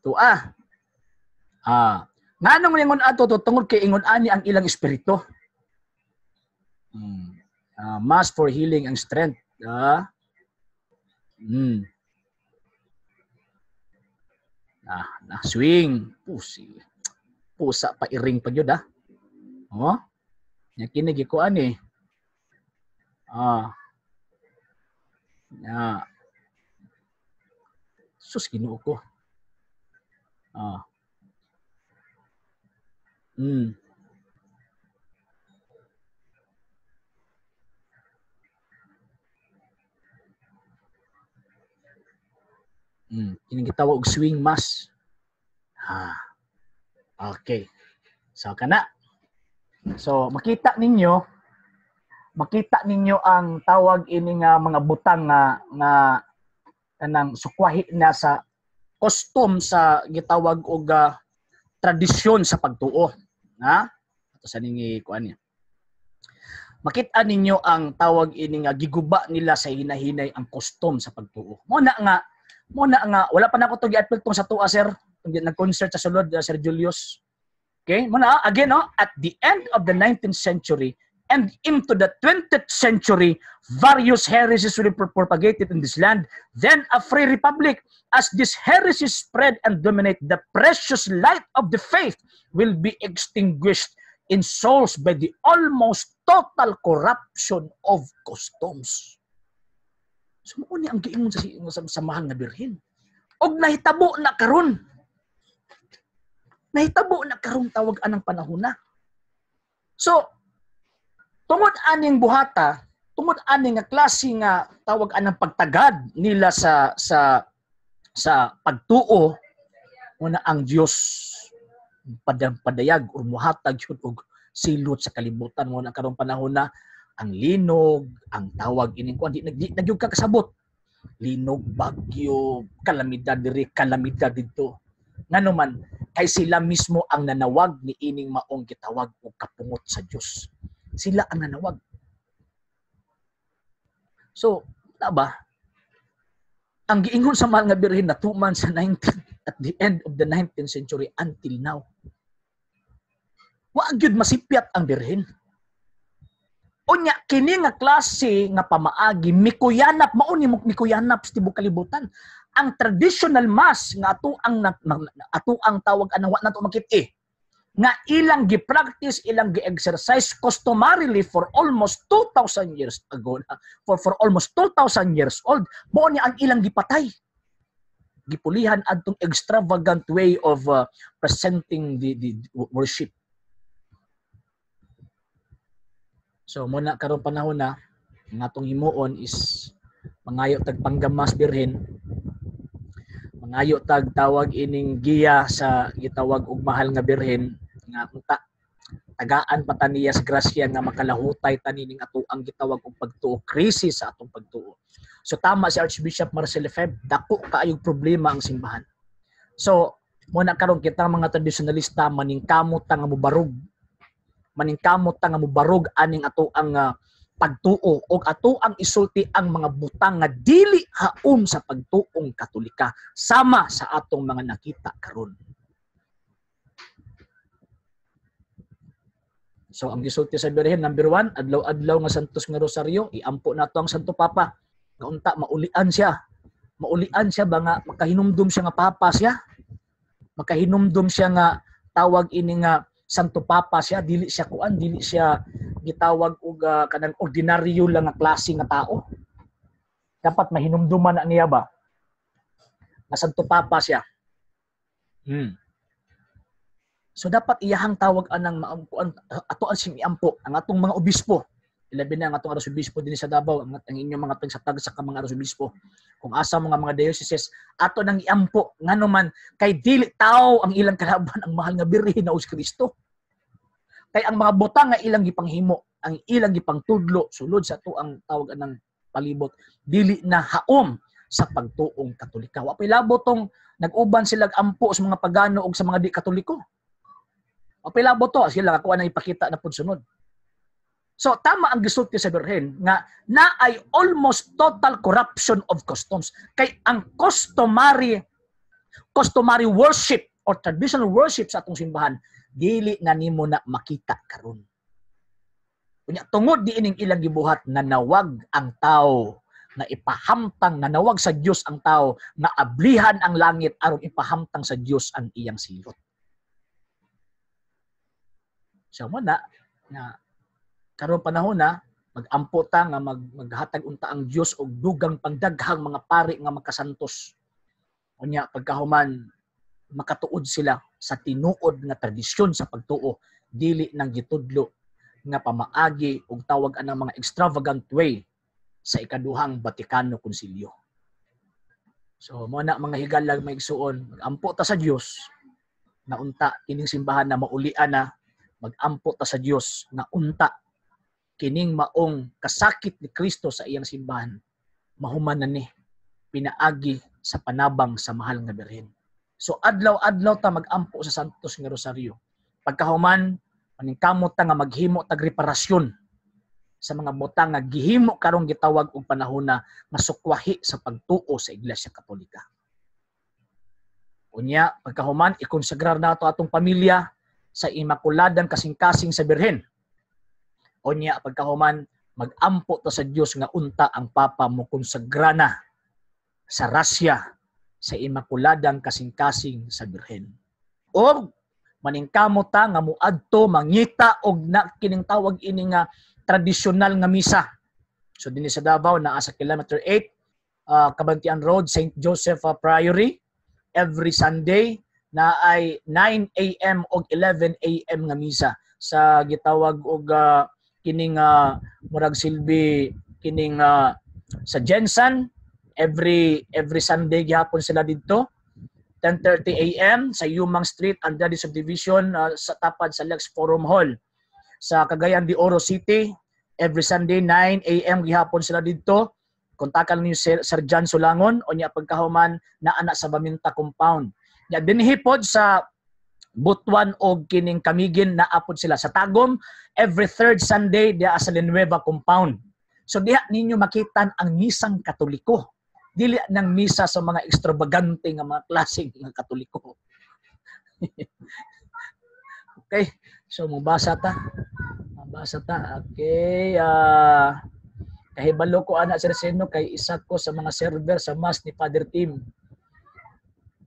Tuwa. Ah. Nganong ingon ato to tungod kay ingon ani ang ilang espiritu. Mass for healing and strength. Na swing. Pusi. Pusa pa iring pa gyud ah. Oh. Nya kini gikuan eh. Ah. Ya. Sus Ginoo ko. Ah. Kini gitawag og swing mass. Ha. Okay. So kana. So makita ninyo ang tawag ini nga mga butang nga kanang sukwahi na sa custom sa gitawag og tradisyon sa pagtuo. Ha? Ato sa ningi kuan niya. Makita ninyo ang tawag ini nga giguba nila sa hinahinay ang custom sa pagtuo. Mo na nga wala pa na ako to gi-appeal tong sa tuwa sir. Nag-concert sa sulod Sir Julius. Okay? Mo na again no, at the end of the 19th century and into the 20th century, various heresies were propagated in this land, then a free republic. As these heresies spread and dominate, the precious light of the faith will be extinguished in souls by the almost total corruption of customs. So, mo ni ang giingon sa mahal na birhen. Og nahitabo na karon. Nahitabo na karon tawag anang panahon na. So, tungod aning buhata, tungod aning nga klase nga tawag anang pagtagad nila sa sa pagtuo, una ang Dios padayag or muhatag yun og silot sa kalibutan. Mo na karong panahon na ang linog, ang tawag ining kuan di nagyud ka kasabot. Linog, bagyo, kalamidad diri, kalamidad didto. Ngano man kay sila mismo ang nanawag ni ining maong gitawag og kapungot sa Dios. Sila ang nanawag. So, na ba? Ang giingon sa mahal nga birhen natuman sa 19 at the end of the 19th century until now. Wa gyud masipyat ang birhen. Unya kini nga klase nga pamaagi mikuyanap mao ni mikuyanap sa tibuok kalibutan. Ang traditional mass nga ato ang tawag anang wa nato makit-i nga ilang gi-practice, ilang gi-exercise customarily for almost 2,000 years ago, for almost 2,000 years old, mao ni ang ilang gipatay. Gipulihan adtong extravagant way of presenting the worship. So muna karong panahon na ang atong himuon is mangayo tag panggamas birhen, mangayo tag tawag ining giya sa gitawag og mahal nga birhen nga unta tagaan pa ta niya sa grasya nga makalahutay tani ning ato ang gitawag og pagtuo, krisis sa atong pagtuo. So tama si Archbishop Marcel Lefebvre, dako kaayog problema ang simbahan. So muna karon kita mga tradisionalista maningkamot ta nga mobarog. Maningkamot ta nga mobarog aning ato ang pagtuo og ato ang isulti ang mga butang nga dili haom sa pagtuong Katolika sama sa atong mga nakita karon. So ang gisulti sa Birhen, number 1, adlaw-adlaw nga Santos nga Rosaryo, iampo nato ang Santo Papa. Nga unta maulian siya. Maulian siya ba nga makahinumdum siya nga papa siya? Makahinumdum siya nga tawag ini nga Santo Papa siya, dili siya kuan, dili siya gitawag og kanang ordinaryo lang nga klase nga tao. Dapat mahinumduman na niya ba nga Santo Papa siya. So dapat iyahang tawag anang maampuan ato ang sing iampo ang atong mga obispo. Ilabi na ang atong arsobispo dinhi sa Davao, ang inyong mga tag sa tag sa ka mga arsobispo. Kung asa mga dioceses ato nang iampo, ngano man kay dili tao ang ilang kalaban, ang mahal nga Birhen na Kristo. Kay ang mga butang nga ilang gipanghimo, ang ilang gipangtudlo sulod sa ato ang tawag anang palibot, dili na haom sa pagtuong Katolika. Wa pay labot tong nag-uban sila ampo sa mga pagano og sa mga di Katoliko. Wa pay labot to, sila ako na ipakita na pud sunod. So tama ang gisulti sa Birhen nga naay almost total corruption of customs. Kay ang customary worship or traditional worship sa atong simbahan dili na nimo na makita karon. Unya tungod di ining ilang gibuhat, nanawag ang tao na ipahamtang, nanawag sa Dios ang tao nga ablihan ang langit aron ipahamtang sa Dios ang iyang silot. So mo na nga karon panahon na magampo ta nga maghatag unta ang Dios og dugang pangdaghang mga pari nga makasantos. Unya pagkahuman makatuod sila sa tinuod nga tradisyon sa pagtuo, dili nang gitudlo nga pamaagi og tawag anang mga extravagant way sa ikaduhang Vaticano Concilio. So mo na mga higalag maigsuon, magampo ta sa Dios na unta kining simbahan na maulian na, magampo ta sa Dios na unta kining maong kasakit ni Kristo sa iyang simbahan mahuman na ni pinaagi sa panabang sa mahal nga Birhen. So adlaw-adlaw ta magampo sa Santos nga Rosario. Pagkahuman maningkamot ta nga maghimo tag reparasyon sa mga butang nga gihimo karong gitawag og panahona nga sukwahi sa pagtuo sa Iglesia Katolika. Unya pagkahuman ikonsagrar nato atong pamilya sa Imakuladang Kasing-kasing sa Birhen. Unya pagkahuman magampo ta sa Dios nga unta ang Papa mo konsagra na sa rasya sa Imakuladang Kasing-kasing sa Birhen. Og maningkamot ta nga moadto mangita og na kining tawag ini nga tradisyonal nga misa. So dinhi sa Davao naa sa kilometer 8, Cabantian Road, St. Joseph Priory, every Sunday na ay 9 a.m. og 11 a.m. nga misa sa gitawag og kining murag silbi kining sa Jensen. Every Sunday gihapon sila didto 10:30 a.m. sa Yumang Street, Andrade Subdivision, sa tapad sa Lex Forum Hall. Sa Cagayan de Oro City, every Sunday 9 a.m. gihapon sila didto. Kontakan niyo Sir John Solangon. O niya pagkahuman na ana sa Baminta Compound. Nya dinhi pod sa Butuan og kining Camiguin naapod sila. Sa Tagum, every third Sunday diha sa Lenueva Compound. So diha ninyo makitan ang misang Katoliko. Dili nang misa sa mga ekstrabagante nga mga klase nga Katoliko. Okay, so mobasa ta. Mabasa ta. Okay, kahibalo ko ana Sir Seno kay isa ko sa mga server sa mass ni Father Tim.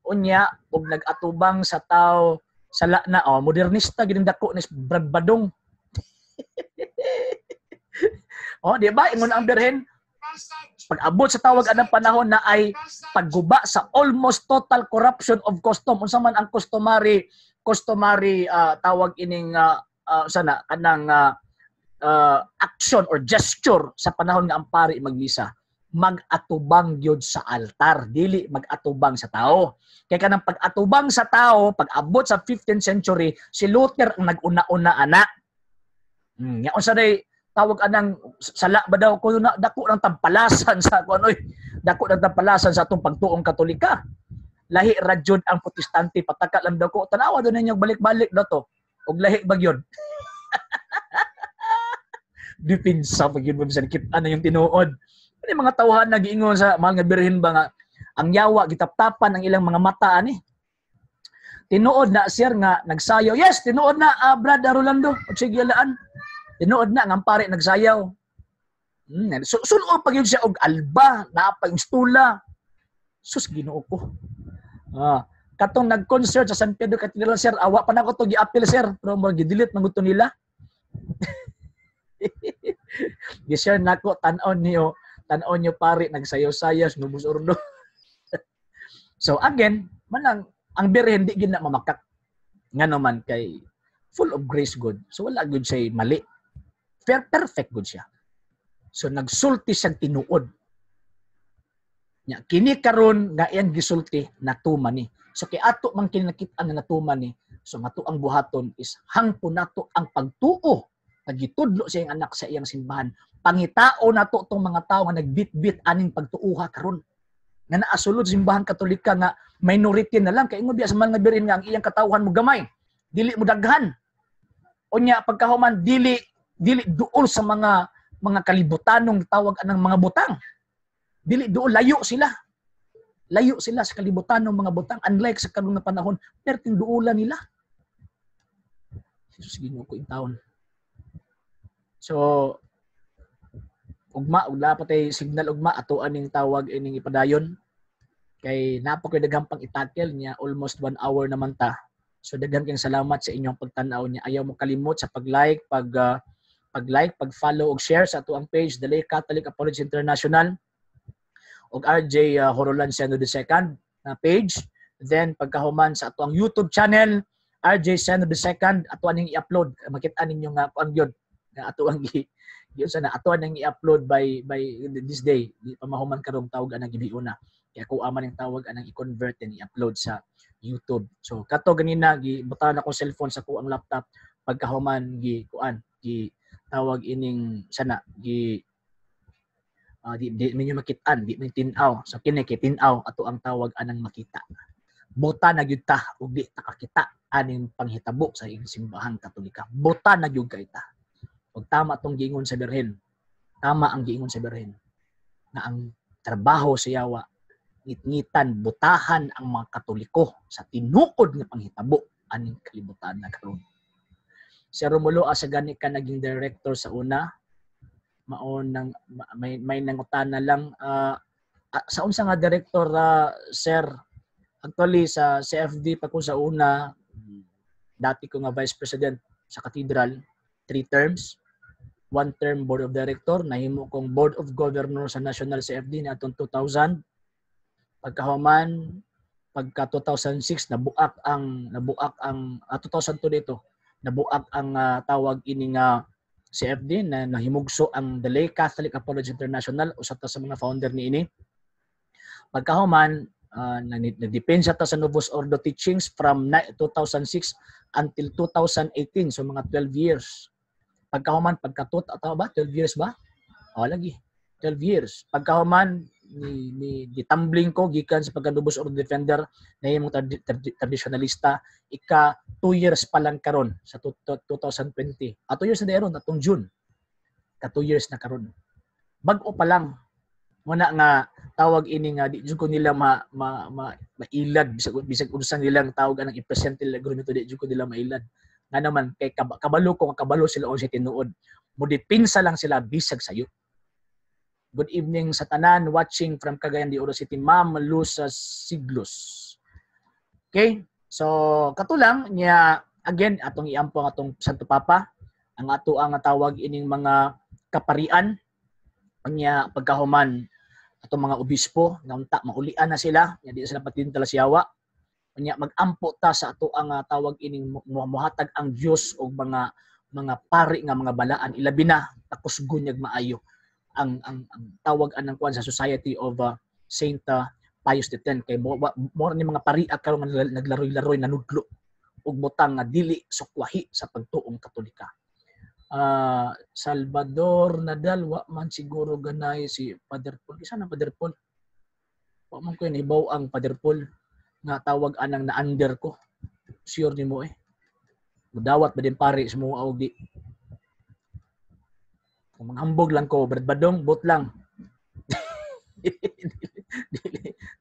Unya og nag-atubang sa tao sala na oh modernista gid dako ni Brad Badong. Oh, di ba ingon ang Birhen? Pag-abot sa tawag anang panahon na ay pagguba sa almost total corruption of custom. Unsa man ang customary tawag ining sana kanang action or gesture sa panahon nga ang pari magmisa, mag-atubang gyud sa altar, dili mag-atubang sa tao. Kay kanang pag-atubang sa tao, pag-abot sa 15th century, si Luther ang nag-una-una ana. Nya unsa day tawag anang sala ba daw kuno na dako ng tampalasan sa kuno, dako ng tampalasan sa atong pagtuong Katolika. Lahi ra jud ang Protestante, pataka lang daw ko. Tanawa do ninyo balik-balik daw to. Og lahi ba gyud? Dipinsa pag yun bisan kita na yung tinuod. Ano yung mga tawhan na giingon sa mahal nga Birhen ba nga ang yawa gitaptapan ang ilang mga mata ani. Tinuod na sir nga nagsayaw. Yes, tinuod na Brad Rolando. Og sige laan. Tinuod na nga ang pare nagsayaw. So, suno pag yun siya og alba, naa pa yung stula. Sus, Ginoo ko. Katong nag-concert sa San Pedro Cathedral sir, awa pa na ko to gi-appeal sir, pero mo gi-delete man gud nila. Gi-share nako tan-on niyo pare nagsayaw-sayaw nubos ordo. So again, manang ang Birhen di gid na mamakak. Nga naman kay full of grace gud. So wala gud siya mali. Fair, perfect gud siya. So nagsulti siyang tinuod. Nya kini karon nga iyang gisulti, natuman ni. So kay ato man kini nakit-an nga natuman ni, so nga ang buhaton is hangpon nato ang pagtuo nga gitudlo sa iyang anak sa iyang simbahan. Pangitao nato tong mga tawo nga nagbitbit aning pagtuuha karon. Nga naa sulod Simbahan Katolika nga minority na lang, kay ingon biya sa mga birin nga ang iyang katawhan mo gamay, dili mo daghan. Unya pagkahuman dili dili duol sa mga kalibutanong tawag anang mga butang. Dili duol, layo sila. Layo sila sa kalibutan ng mga butang, unlike sa karon nga panahon, perting duolan nila. Jesus, Ginoo ko in taon. So ugma ug dapat ay signal ugma ato aning tawag ining ipadayon kay naa pa koy daghang pang i-tackle niya, almost one hour naman ta. So daghan kayong salamat sa inyong pagtan-aw niya. Ayaw mo kalimot sa pag-like, pag-like, pag-follow ug share sa ato ang page, The Lay Catholic Apologists International ug RJ Horolan Seno II na page. Then pagkahuman sa ato ang YouTube channel, RJ Seno II, ato aning i-upload. Makita ninyo nga kuan gyud nga ato ang gi sa na ato anang i-upload by this day. Di pa mahuman karong tawag anang gibiuna. Kaya ko aman ang tawag anang i-convert and i-upload sa YouTube. So kato ganina gibutan ako cellphone sa ko ang laptop, pagkahuman gi kuan gi tawag ining sana gi di ninyo makitaan, di man tin-aw. So kini kay tin-aw ato ang tawag anang makita. Buta na gyud ta ug di ta kakita aning panghitabo sa iyang Simbahang Katolika. Buta na gyud kay ta. Ug tama tong giingon sa Birhen. Tama ang giingon sa Birhen na ang trabaho sa yawa ngitngitan, butahan ang mga Katoliko sa tinuod nga panghitabo aning kalibutan na karon. Si Romulo, asa gani ka naging director sa una? Maon nang may nangutana lang sa unsa nga director, sir? Actually sa CFD pa ko sa una, dati ko nga vice president sa cathedral, 3 terms, 1 term board of director, nahimo kong board of governor sa National CFD na atong 2000. Pagkahuman, pagka 2006, nabuak ang 2002 dito nabuak ang tawag ini nga CFD na nahimugso ang The Lay Catholic Apology International, usa ta sa mga founder niini. Pagkahuman, nagdepensa ta sa Novus Ordo teachings from 2006 until 2018, so mga 12 years. Pagkahuman, pagka ba 12 years ba? Oh, lagi 12 years. Pagkahuman ni gitumbling ko gikan sa pagka Novus Ordo defender, nahimong traditionalista, ika 2 years pa lang karon sa 2020. 2 years na ron atong June. Ka 2 years na karon. Bag-o pa lang. Muna nga tawag ini nga di jud ko nila ma, ma, ma mailad bisag bisag unsa nilang tawag anang i-present nila nito, di jud ko nila mailad. Nga naman kay kabalo ko nga kabalo sila unsay tinuod. Mo-depensa lang sila bisag sayo. Good evening sa tanan watching from Cagayan de Oro City, Ma'am Lusa Siglos. Okay? So, katulang niya again atong iampo ang atong Santo Papa, ang ato ang tawag ining mga kaparian, unya pagkahuman atong mga obispo nga unta maulian na sila, nya di sila patintala siyawa. Unya magampo ta sa ato ang tawag ining muhatag ang Dios og mga pari nga mga balaan, ilabi na takusgon niya maayo ang tawag anang kuan sa Society of Saint Pius X, kay mo ni mga pari karon nga naglaroy-laroy, nanudlo og butang nga dili sukwahi sa pagtuong Katolika. Salvador Nadal, wa man siguro ganay si Father Paul. Isa na Father Paul. Wa man ko hibaw ang Father Paul nga tawag anang na-under ko. Sure nimo eh. Mudawat ba din pare sa mga og di. Kung manghambog lang ko, Brad Badong, bot lang.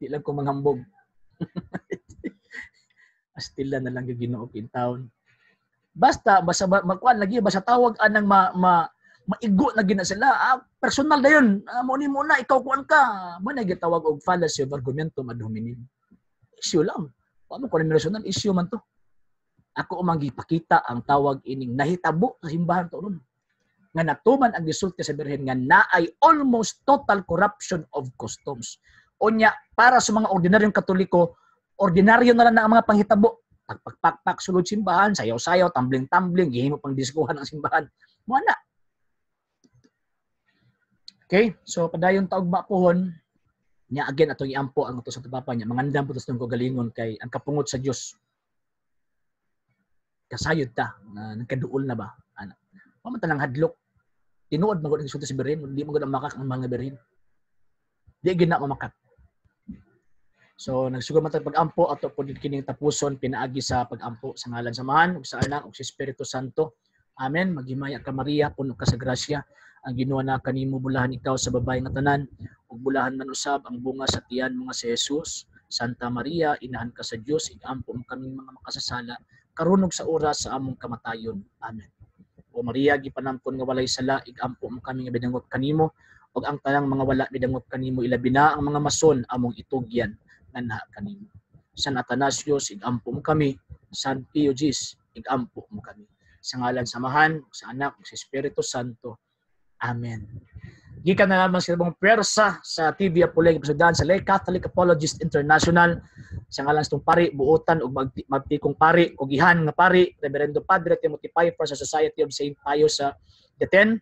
Di lang ko manghambog. Astila na lang yung Ginoo in town. Basta, basta magkuan lagi, basta tawag anang ma, ma maigo na gina sila. Personal na yun. Mo ni muna, ikaw kuan ka. Mo na gitawag og fallacy of argumentum ad hominem. Issue lang. Paano ko na personal issue man to. Ako umang gipakita ang tawag ining nahitabo sa simbahan to ron. Nga natuman ang gisulti sa Birhen nga naay almost total corruption of customs. Unya, para sa mga ordinaryong Katoliko, ordinaryo na lang na ang mga panghitabo. Pagpagpakpak sulod simbahan, sayaw-sayaw, tumbling-tumbling, gihimo pang diskuhan ang simbahan. Mo na. Okay, so padayon ta ugma pohon nya. Again, atong iampo ang ato sa Papa niya. Mangandam po tas galingon kay ang kapungot sa Dios. Kasayod ta nga nagkaduol na ba ana. Wa man talang hadlok. Tinuod man gud ang gisulti sa birhen, di man gud ang makak ang mga birhen. Di gid na mamakak. So nagsugod man ta pag-ampo, ato po kining tapuson pinaagi sa pag-ampo sa ngalan sa Amahan ug sa Anak ug sa Espiritu Santo. Amen. Maghimaya ka, Maria, puno ka sa grasya. Ang Ginoo na kanimo, bulahan ikaw sa babae nga tanan ug bulahan man usab ang bunga sa tiyan mga si Jesus. Santa Maria, inahan ka sa Dios, igampo mo kaming mga makasasala karon ug sa oras sa among kamatayon. Amen. O Maria, gipanampon nga walay sala, igampo mo kami nga bidangop kanimo ug ang tanang mga wala bidangop kanimo, ilabi na ang mga mason among itugyan nganha kanimo. San Atanasios, igampo mo kami. San Pio X, igampo mo kami. Sa ngalan sa Amahan, sa Anak, sa Espiritu Santo. Amen. Gikan na lamang sa ibang pwersa sa TV Apuleg Pasudan sa Lay Catholic Apologist International, sa ngalan sa pari buotan og magtikong pari, kugihan nga pari, Reverendo Padre Timothy Pfeiffer sa Society of St. Pius sa the 10.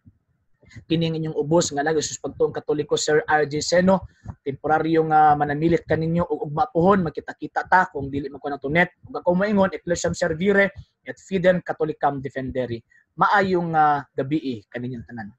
Kining inyong ubos nga lagi sus pagtuong Katoliko, Sir RJ Seno, temporaryo nga manamilit kaninyo ug ugma pohon magkita-kita ta kung dili man ko na net ug ako moingon, Ecclesiam Servire et Fidem Catholicam Defendere. Maayong gabii kaninyong tanan.